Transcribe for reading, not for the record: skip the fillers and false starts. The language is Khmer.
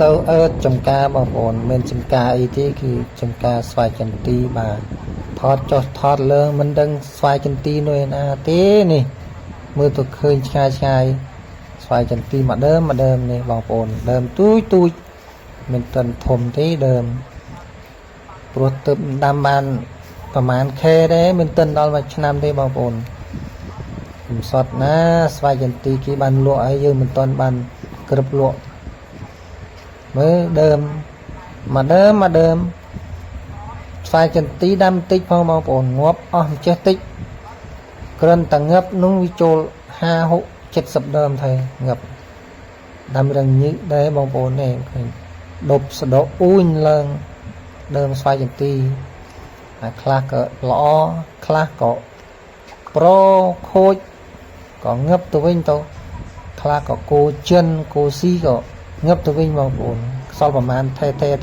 ទៅអឺតចំការបងប្អូនមិនចំការអីទេគឺចំការស្វាយចន្ទីបាទថតចុះថតលើមិនដឹងស្វាយចន្ទីនោះឯណាទេនេះមើលទៅឃើញឆ្ងាយឆ្ងាយស្វាយចន្ទីមួយដើមមួយដើមនេះបងប្អូនដើមទូចទូចមិនទាន់ធំទេដើមព្រោះទៅដាំបានប្រហែលខែដែរមិនទាន់ដល់មួយឆ្នាំទេបងប្អូនកំសត់ណាស្វាយចន្ទីគេបានលក់ហើយយើងមិនទាន់បានក្រឹបលក់ មើលដើមមួយដើមមួយដើមស្វាយចន្ទីដាំតិចផងបងប្អូនងាប់អស់មិនចេះតិចក្រិនតងឹបនោះវាចូល50 60 70ដើមថៃងឹបដាំរឹងញឹកដែរបងប្អូននេះឃើញដប់សដកអ៊ូញឡើងដើមស្វាយចន្ទីហើយខ្លះក៏ល្អខ្លះក៏ប្រខូចក៏ងឹបទៅវិញទៅខ្លះក៏គោចិនគោស៊ីក៏ ងឹបទៅវិញបងប្អូនខ្សលប្រមាណថេថេទៅ។